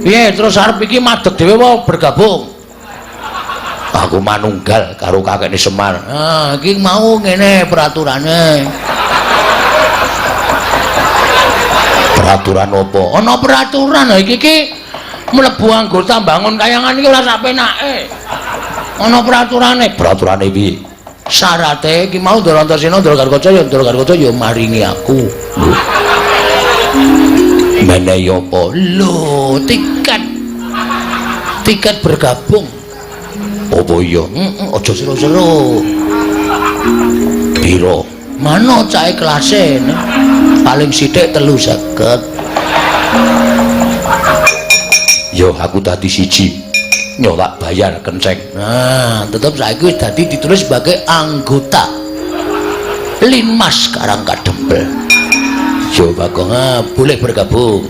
Piye terus arep iki madeg dhewe apa bergabung? Aku manunggal karo kakekne Semar. Ah, iki mau ngene peraturane. Peraturan apa? Ana peraturan ha iki iki mlebu anggota bangun kayangan iki ora sak penake. Ana peraturane. Peraturane piye? Syarate iki mau Ndara Antasena Ndara Garkaca ya Ndara Garkaca ya maringi aku. Lho. Menehi apa? Lho, tiket. Tiket bergabung. Apa iya? Heeh, aja seru-seru. Piro? Mano cahe kelase paling sithik 350. Yo aku dadi siji. Nyolak bayar kenceng. Nah, tetep saiki wis dadi ditulis sebagai anggota Linmas Karangkadempel. Yo Bagong, ah, boleh bergabung.